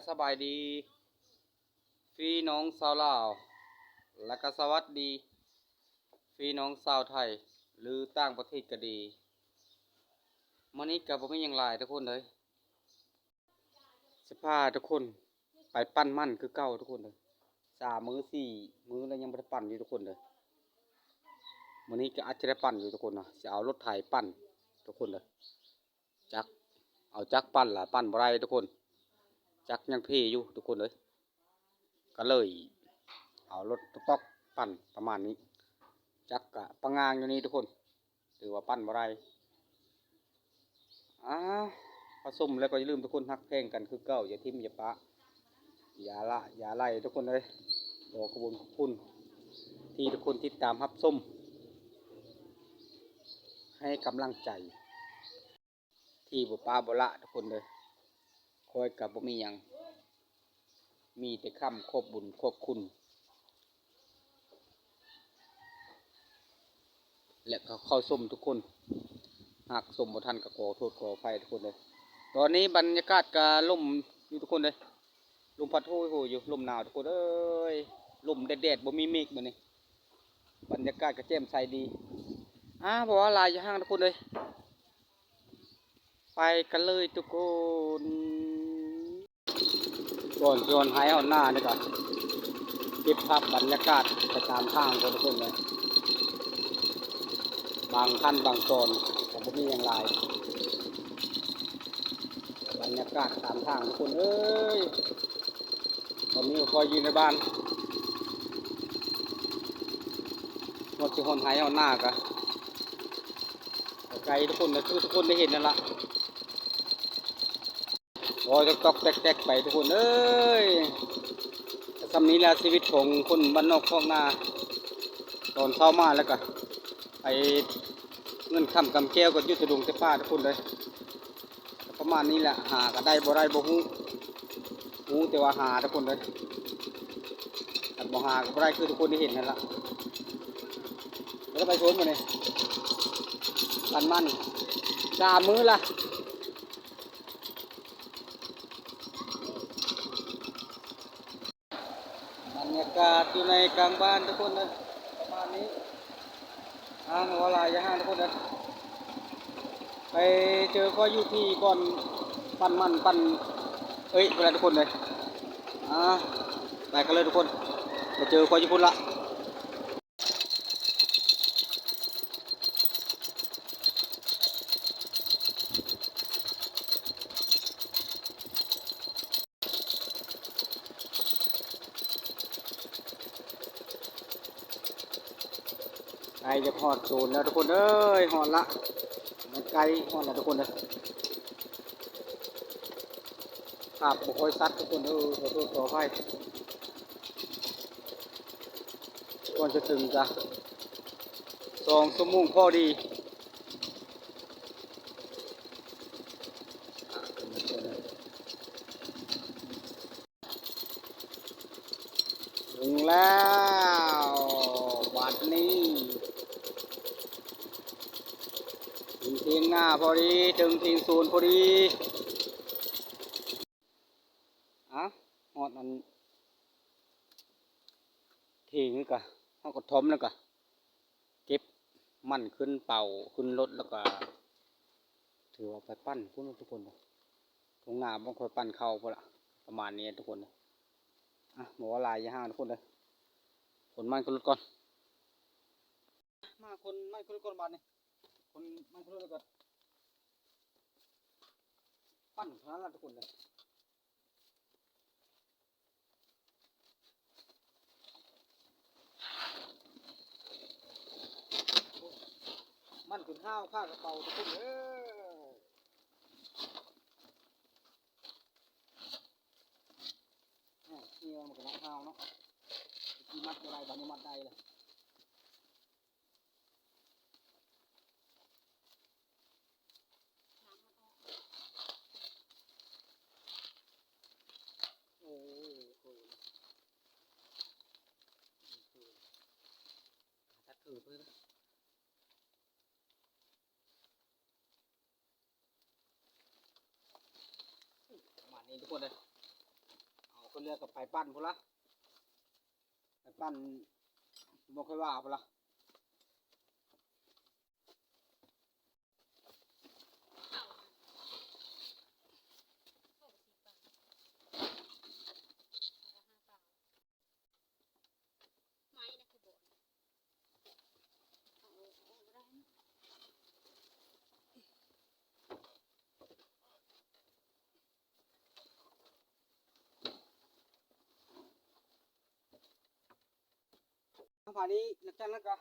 ສະບາຍດີພີ່ນ້ອງຊາວລາວ ແລະກະສະຫວັດດີພີ່ນ້ອງຊາວໄທ ຫຼືຕ່າງປະເທດກະດີ. ມື້ນີ້ກະບໍ່ມີຫຍັງຫຼາຍທຸກຄົນເອີຍ ຊິພາທຸກຄົນໄປປັ່ນມັນຄືເກົ່າທຸກຄົນເອີຍ. ສາມມື້ສີ່ມື້ແລ້ວຍັງບໍ່ໄດ້ປັ່ນຢູ່ທຸກຄົນເອີຍ. ມື້ນີ້ກະອາດຈະໄດ້ປັ່ນຢູ່ທຸກຄົນເນາະ ຊິເອົາລົດໄຖປັ່ນທຸກຄົນເອີຍ. ຈັກ ເອົາຈັກປັ່ນລະປັ່ນບໍ່ໄດ້ທຸກຄົນ ຈັກຍັງເພຢູ່ທຸກຄົນເອີຍ. ກະເລີຍເອົາລົດຕ໊ອກໆປັ່ນປະມານນີ້ ຈັກກະປະງາງຢູ່ນີ້ທຸກຄົນ ຖືວ່າປັ່ນບໍ່ໄດ້. ອາ ມາຊົມແລ້ວກໍຢ່າລືມທຸກຄົນ ຮັກແພງກັນຄືເກົ່າ ຢ່າຖິ້ມຢ່າປະ ຢ່າລະຢ່າໄລ່ທຸກຄົນເອີຍ. ຂໍຂອບຄຸນຂອບຄຸນທີ່ທຸກຄົນຕິດຕາມຮັບຊົມ ໃຫ້ກຳລັງໃຈ ທີ່ບໍ່ປະບໍ່ລະທຸກຄົນເດີ. ຂ້ອຍກະບໍ່ມີຫຍັງ ມີແຕ່ຄຳຂອບບຸນຂອບຄຸນ ແລະກະເຂົ້າຊົມທຸກຄົນ. ຫາກຊົມບໍ່ທັນກະຂໍໂທດຂໍອະໄພທຸກຄົນເດີ. ຕອນນີ້ບັນຍາກາດກະລົມຢູ່ທຸກຄົນເດີ ລົມພັດໂຫຍໆຢູ່ ລົມໜາວທຸກຄົນເອີຍ. ລົມແດດໆ ບໍ່ມີເມກມື້ນີ້ ບັນຍາກາດກະແຈ່ມໃສດີ. ອາ ບໍ່ວ່າຫຼາຍຢ່າຫ່າງທຸກຄົນເອີຍ ໄປກັນເລີຍທຸກຄົນ. ກ່ອນຊິຮອດໄຮ່ຮອດນານີ້ກະເກັບພາບບັນຍາກາດໄປຕາມທາງກ່ອນທຸກຄົນເອີຍ. ບາງຂັ້ນບາງຕອນກະບໍ່ມີຫຍັງຫຼາຍ ບັນຍາກາດຕາມທາງທຸກຄົນເອີຍ. ຕອນນີ້ຂ້ອຍຢູ່ໃນບ້ານ ຮອດຊິຮອດໄຮ່ຮອດນາກະ ກະໄກທຸກຄົນ ກະຄືທຸກຄົນໄດ້ເຫັນນັ້ນລະ ລອຍຕ໊ອກໆແຕກໆໄປທຸກຄົນເອີຍ. ກະສ່ຳນີ້ລະຊີວິດຂອງຄົນບ້ານນອກຄອກນາ ຕອນເຊົ້າມາແລ້ວກະໄປເງິນຄຳກຳແກ້ວ ກະຢູ່ແຕ່ດົງແຕ່ປ່າທຸກຄົນເອີຍ. ປະມານນີ້ແຫຼະ ຫາກະໄດ້ບໍ່ໄດ້ບໍ່ຮູ້ ຮູ້ແຕ່ວ່າຫາທຸກຄົນເອີຍ. ຄັນບໍ່ຫາກະບໍ່ໄດ້ຄືທຸກຄົນໄດ້ເຫັນນັ້ນລະ. ບໍ່ໄດ້ໄປຊົມມື້ນີ້ ປັນມັນສາມມື້ລະ. ບັນຍາກາດຢູ່ໃນກາງບ້ານທຸກຄົນເດີ ປະມານນີ້. ອ່າ ບໍ່ວ່າຫຼາຍຢ່າຫ່າງທຸກຄົນເດີ ໄປເຈີຂ້ອຍຢູ່ທີ່ບ່ອນປັ່ນມັນ ປັ່ນ ເອີຍ ພຸ້ນລະທຸກຄົນເດີ. ອ່າ ໄປກັນເລີຍທຸກຄົນ ໄປເຈີຂ້ອຍຢູ່ພຸ້ນລະ. ໃກ້ຈະຮອດໂຊນແລ້ວທຸກຄົນເອີຍ ຮອດລະ ມັນໃກ້ຮອດແລ້ວທຸກຄົນເອີຍ. ພາບບໍ່ຄ່ອຍຊັດທຸກຄົນເອີຍ ຂໍໂທດຂໍອະໄພ. ກ່ອນຈະເຖິງກະສອງຊົ່ວໂມງພໍດີ. ເຖິງແລ້ວ ບາດນີ້ເຖິງຖຽງນາພໍດີ ເຖິງຖຽງສວນພໍດີ. ອາ ຮອດອັນຖຽງນີ້ກະ ຮອດກະທ່ອມແລ້ວກະ ເກັບມັນຂຶ້ນເປົາຂຶ້ນລົດ ແລ້ວກະຖືວ່າໄປປັ່ນພຸ້ນທຸກຄົນ. ທົ່ງນາບ່ອນຂ້ອຍປັ່ນເຂົ້າພຸ້ນລະ ປະມານນີ້ທຸກຄົນ. ອາ ບໍ່ວ່າຫຼາຍຢ່າຫ່າງທຸກຄົນເດີ ຂົນມັນຂຶ້ນລົດກ່ອນ. ມາຂົນມັນຂຶ້ນລົດກ່ອນບາດນີ້ ຂົນມັນຂຶ້ນລົດແລ້ວກະປັ່ນເທົ່ານັ້ນລະທຸກຄົນເດີ. ມັນຈົນຫ້າວຄາກະເປົາທຸກຄົນເອີຍ. ແມ່ນ ມັນກະໜັກຫ້າວເນາະ ຕະກີ້ມັດບໍ່ໄດ້ ບາດນີ້ມັດໄດ້ລະ. ໂອ້ຍ ໂອ້ຍ ໂອ້ຍ ຕັດຄືເພິ່ນ ປະມານນີ້ທຸກຄົນເດີ. ເຫຼືອກໍໄປປັ່ນພຸ້ນລະ ໄປປັ່ນບໍ່ຄ່ອຍວ່າພຸ້ນລະ. ບາດນີ້ຫຼັງຈາກນັ້ນກໍ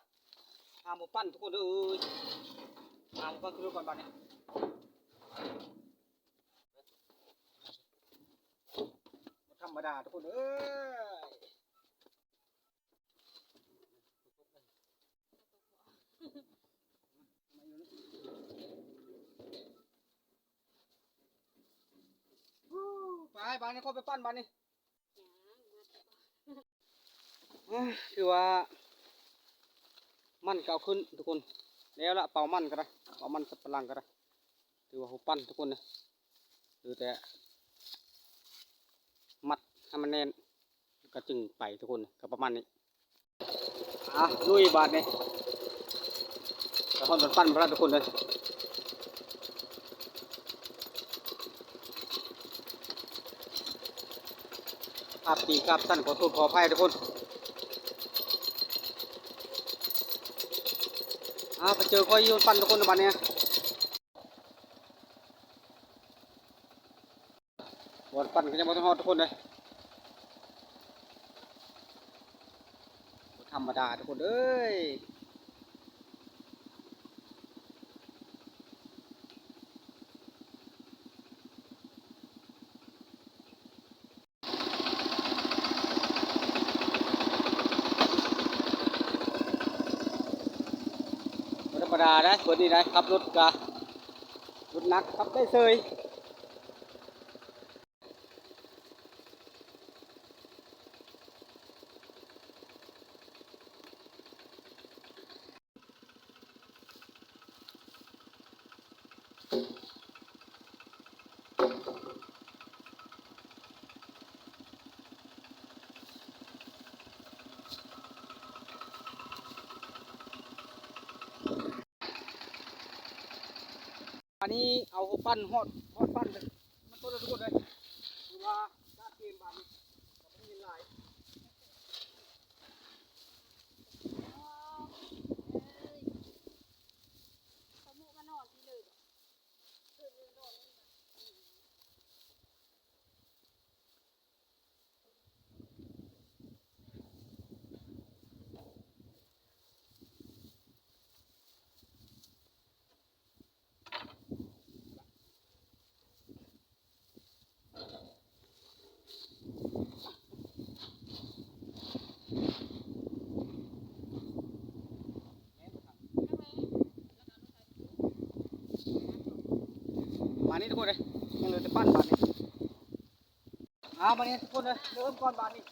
ຫາໝູ່ປັ່ນທຸກຄົນເດີ. ຫາໝູ່ປັ່ນຄືກັນບາດນີ້ ບໍ່ທຳມະດາທຸກຄົນເອີຍ. ໄປບາດນີ້ ເຂົ້າໄປປັ່ນບາດນີ້. ອ່າ ຖືວ່າມັນກໍເອົາຂຶ້ນທຸກຄົນ ແລ້ວລະ ເປົ່າມັນກໍໄດ້ ເປົ່າມັນສັບປະຫຼັງກໍໄດ້ ຖືວ່າຮູ້ປັ່ນທຸກຄົນເດີ ຫຼືແຕ່ມັດໃຫ້ມັນແໜ້ນ ກໍຈຶ່ງໄປທຸກຄົນ ກໍປະມານນີ້. ອ່າ ລຸຍບາດນີ້ ໄປຮອດບ່ອນປັ່ນພຸ້ນລະທຸກຄົນເອີຍ. ພາບຕີພາບສັ້ນ ຂໍໂທດຂໍອະໄພທຸກຄົນ. ອ່າ ໄປເຈີຂ້ອຍຢູ່ບ່ອນປັ່ນທຸກຄົນ ບາດນີ້. ບ່ອນປັ່ນກໍຍັງບໍ່ທັນຮອດທຸກຄົນເດີ ບໍ່ທຳມະດາທຸກຄົນເອີຍ. ບໍ່ທຳມະດາເດ້ ຄົນນີ້ໄດ້ ຂັບລົດກະລົດໜັກ ຂັບໄດ້ເສີຍ. ອັນນີ້ເອົາຮູບປັ້ນຮອດ ຮອດປັ້ນ ມັນຕົ້ນລະທຸກຄົນເອີຍ ຄືວ່າການເກມບາດນີ້ກໍບໍ່ມີຫຼາຍ. ມານີ້ທຸກຄົນເອີຍ ຍັງເຫຼືອແຕ່ປັ້ນບາດນີ້. ເອົາ ບາດນີ້ທຸກຄົນເອີຍ ເລີ່ມກ່ອນບາດນີ້.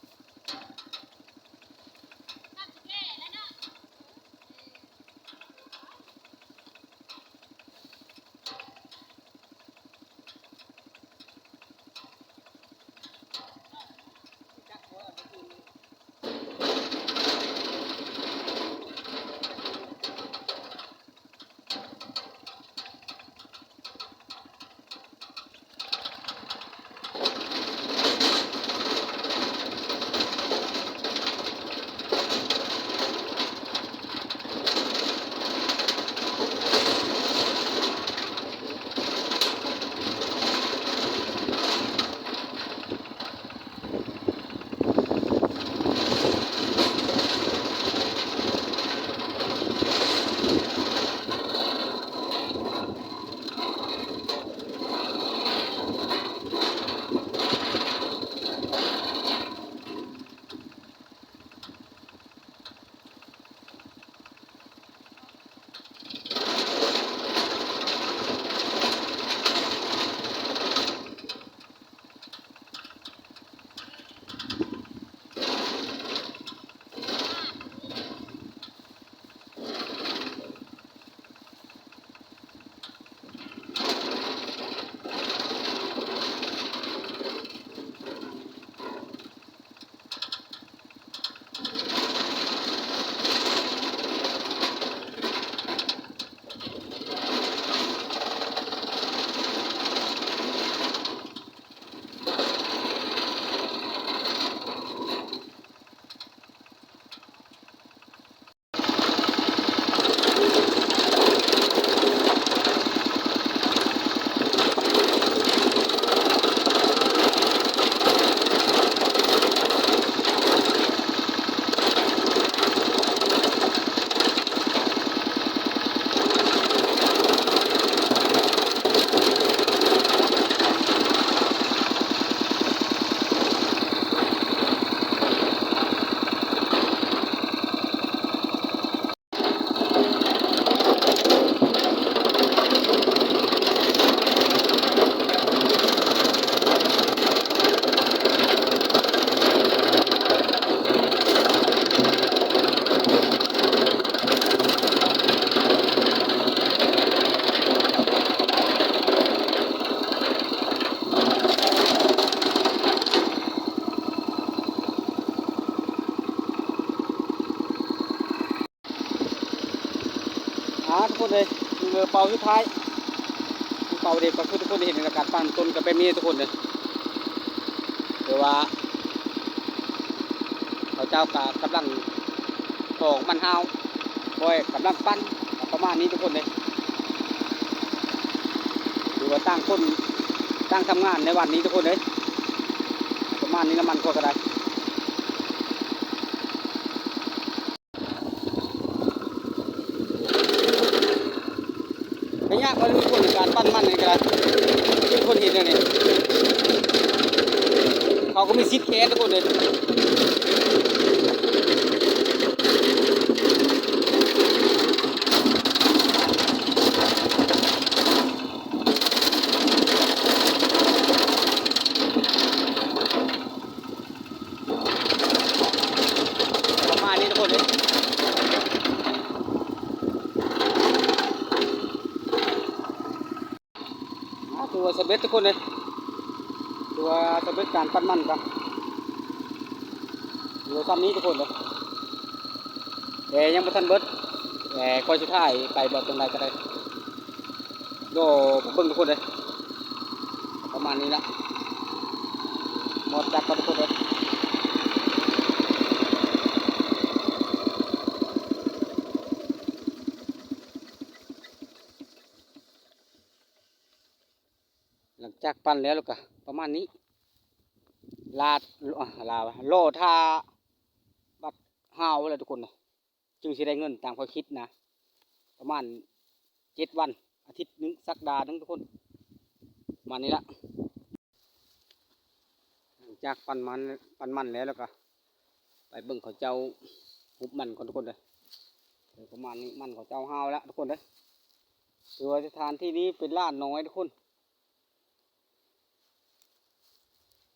ທຸກຄົນເອີຍ ເປັາສຸດທ້າຍ ເປົາເດັກ ກໍຄືທຸກຄົນໄດ້ເຫັນໃນການປັ້ນຕົ້ນກໍແບບນີ້ທຸກຄົນເອີຍ ຄືວ່າເຂົາເຈົ້າກໍກຳລັງຖອງມັນຫ້າວ ຂ້ອຍກຳລັງປັ້ນ ປະມານນີ້ທຸກຄົນເອີຍ ຄືວ່າຕ່າງຄົນຕ່າງທຳງານໃນວັນນີ້ທຸກຄົນເອີຍ ປະມານນີ້ລະ ມັນຂ້ອຍກໍໄດ້. ກະຍາກເລີຍທຸກຄົນ ການປັ້ນມັນນີ້ກະ ຄືຄົນເຫັນແນວນີ້ ເຂົາກໍມີສິດແຄ້ນທຸກຄົນເລີຍ. ປະມານນີ້ທຸກຄົນເອີຍ ອາ ຖືວ່າສຳເລັດທຸກຄົນເອີຍ ຖືວ່າສຳເລັດການປັ້ນມັນກະ ຖືວ່າຊ່ຳນີ້ທຸກຄົນເອີຍ ແຕ່ຍັງບໍ່ທັນເບິດ ແຕ່ຂ້ອຍຊິຖ່າຍໄປແບບຈັ່ງໃດກໍໄດ້. ໂດ ເບິ່ງທຸກຄົນເອີຍ ປະມານນີ້ລະ ໝົດຈັກກ່ອນທຸກຄົນເອີຍ. ຫຼັງຈາກປັ້ນແລ້ວ ແລ້ວກະປະມານນີ້ ລາດ ລາ ລໍຖ້າບັດຫ້າວແລ້ວທຸກຄົນເອີຍ. ຈຶ່ງຊິໄດ້ເງິນຕາມຂ້ອຍຄິດນະ ປະມານເຈັດວັນ ອາທິດໜຶ່ງ ສັບດາໜຶ່ງທຸກຄົນ ປະມານນີ້ລະ. ຫຼັງຈາກປັ້ນມັນ ປັ້ນມັນແລ້ວ ແລ້ວກະໄປເບິ່ງເຂົາເຈົ້າຫຸບມັນກ່ອນທຸກຄົນເດີ. ເອີ ປະມານນີ້ ມັນເຂົາເຈົ້າຫ້າວແລ້ວທຸກຄົນເດີ. ຖືວ່າສະຖານທີ່ນີ້ເປັນລານນ້ອຍທຸກຄົນ.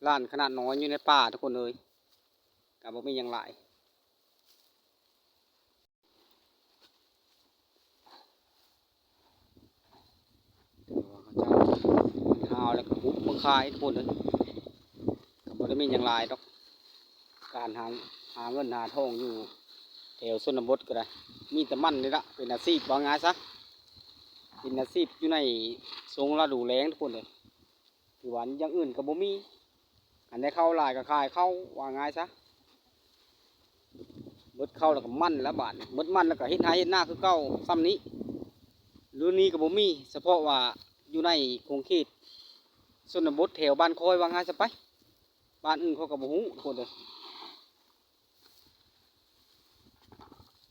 ລານຂະໜາດນ້ອຍຢູ່ໃນປ່າທຸກຄົນເອີຍ ກະບໍ່ມີຫຍັງຫຼາຍ ແຕ່ວ່າເຂົາເຈົ້າມັນຫ້າວແລ້ວກະຫຸບມາຂາຍທຸກຄົນເອີຍ ກະບໍ່ໄດ້ມີຫຍັງຫຼາຍດອກ. ການຫາ ຫາເງິນຫາທອງຢູ່ແຖວຊົນນະບົດກະໄດ້ ມີແຕ່ມັນນີ້ລະ ເປັນອາຊີບ ວ່າງ່າຍຊະ ເປັນອາຊີບຢູ່ໃນຊ່ວງລະດູແລ້ງທຸກຄົນເອີຍ. ຄືວ່າຢ່າງອື່ນກໍບໍ່ມີ ອັນໃດເຂົ້າຫຼາຍກໍຂາຍເຂົ້າ ວ່າງ່າຍຊະ ເບິດເຂົ້າແລ້ວກໍໝັ້ນລະບາດນີ້ ເບິດໝັ້ນແລ້ວກໍເຮັດໄຮ່ເຮັດນາຄືເກົ່າ ຊ່ຳນີ້ ຫຼືນີ້ກໍບໍ່ມີ ສະເພາະວ່າຢູ່ໃນຂົງເຂດຊົນນະບົດແຖວບ້ານຂ້ອຍ ວ່າງ່າຍຊະໄປ ບ້ານອື່ນຂ້ອຍກໍບໍ່ຮູ້ທຸກຄົນເອີຍ.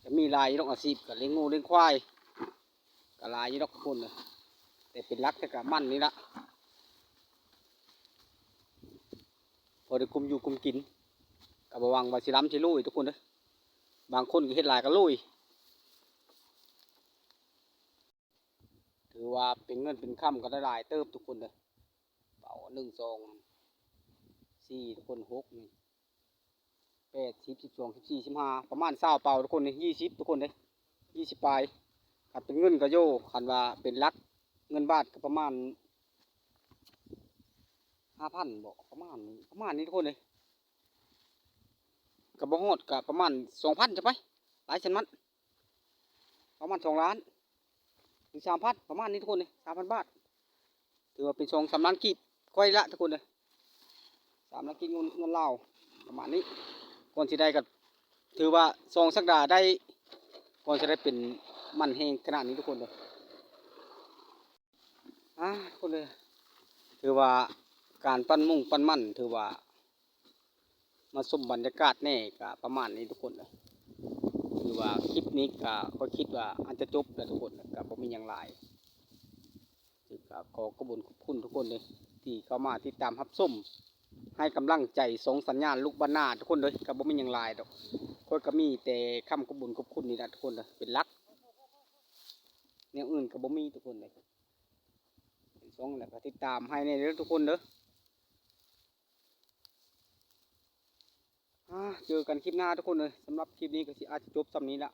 ກໍມີຫຼາຍຢູ່ດອກອາຊີບ ກໍລ້ຽງງົວລ້ຽງຄວາຍ ກໍຫຼາຍຢູ່ດອກທຸກຄົນເອີຍ ແຕ່ເປັນຫຼັກແທ້ກໍມັນນີ້ລະ ພໍໄດ້ກຸມຢູ່ກຸມກິນ ກໍບໍ່ຫວັງວ່າຊິລ້ຳຊິລວຍທຸກຄົນເອີຍ ບາງຄົນກໍເຮັດຫຼາຍກໍລວຍ. ຖືວ່າເປັນເງິນເປັນຄຳກໍໄດ້ຫຼາຍເຕີບທຸກຄົນເດີ ເປົາ ໜຶ່ງ ສອງ ສີ່ ທຸກຄົນ ຫົກ ນີ້ ແປດ ສິບ ສິບສອງ ສິບສີ່ ສິບຫ້າ ປະມານຊາວເປົາທຸກຄົນນີ້ ຍີ່ສິບທຸກຄົນເດ້ ຍີ່ສິບປາຍ. ຄັນເປັນເງິນກໍໂຍ ຄັນວ່າເປັນຫຼັກເງິນບາດກໍປະມານຫ້າພັນບໍ ປະມານນີ້ ປະມານນີ້ທຸກຄົນເດ້ ກໍບໍ່ຮອດ ກໍປະມານສອງພັນຊະໄປ ຫຼາຍຊັ້ນມັນ ປະມານສອງລ້ານ ຫຼື ສາມພັນ ປະມານນີ້ທຸກຄົນເດ້ ສາມພັນບາດ. ຖືວ່າເປັນສອງສາມລ້ານກີບຂ້ອຍລະທຸກຄົນເດີ ສາມລ້ານກີບເງິນ ເງິນລາວ ປະມານນີ້. ກ່ອນຊິໄດ້ກໍຖືວ່າສອງສັບດາໄດ້ ກ່ອນຊິໄດ້ເປັນມັນແຮງຂະໜາດນີ້ທຸກຄົນເດີ. ອາ ທຸກຄົນເດີ ຖືວ່າການປັ້ນມຸ້ງປັ້ນມັນ ຖືວ່າ ມາຊົມບັນຍາກາດແດ່ ກະປະມານນີ້ທຸກຄົນເດີ. ຖືວ່າຄລິບນີ້ກະ ຂ້ອຍຄິດວ່າອາດຈະຈົບແລ້ວທຸກຄົນ ກະບໍ່ມີຫຍັງຫຼາຍ. ກະຂໍຂອບຄຸນຂອບຄຸນທຸກຄົນເດີ ທີ່ເຂົ້າມາຕິດຕາມຮັບຊົມ ໃຫ້ກຳລັງໃຈຊ່ອງສັນຍານລູກບ້ານນາທຸກຄົນເດີ. ກະບໍ່ມີຫຍັງຫຼາຍດອກ ຂ້ອຍກະມີແຕ່ຄຳຂອບຄຸນຂອບຄຸນນີ້ລະທຸກຄົນເດີ ເປັນຫຼັກ ແນວອື່ນກະບໍ່ມີທຸກຄົນເດີ. ເປັນຊ່ອງແລ້ວກະຕິດຕາມໃຫ້ແດ່ເດີທຸກຄົນເດີ. ອາ ເຈີກັນຄລິບໜ້າທຸກຄົນເອີຍ. ສຳລັບຄລິບນີ້ກໍຊິອາດຈະຈົບສ່ຳນີ້ລະ.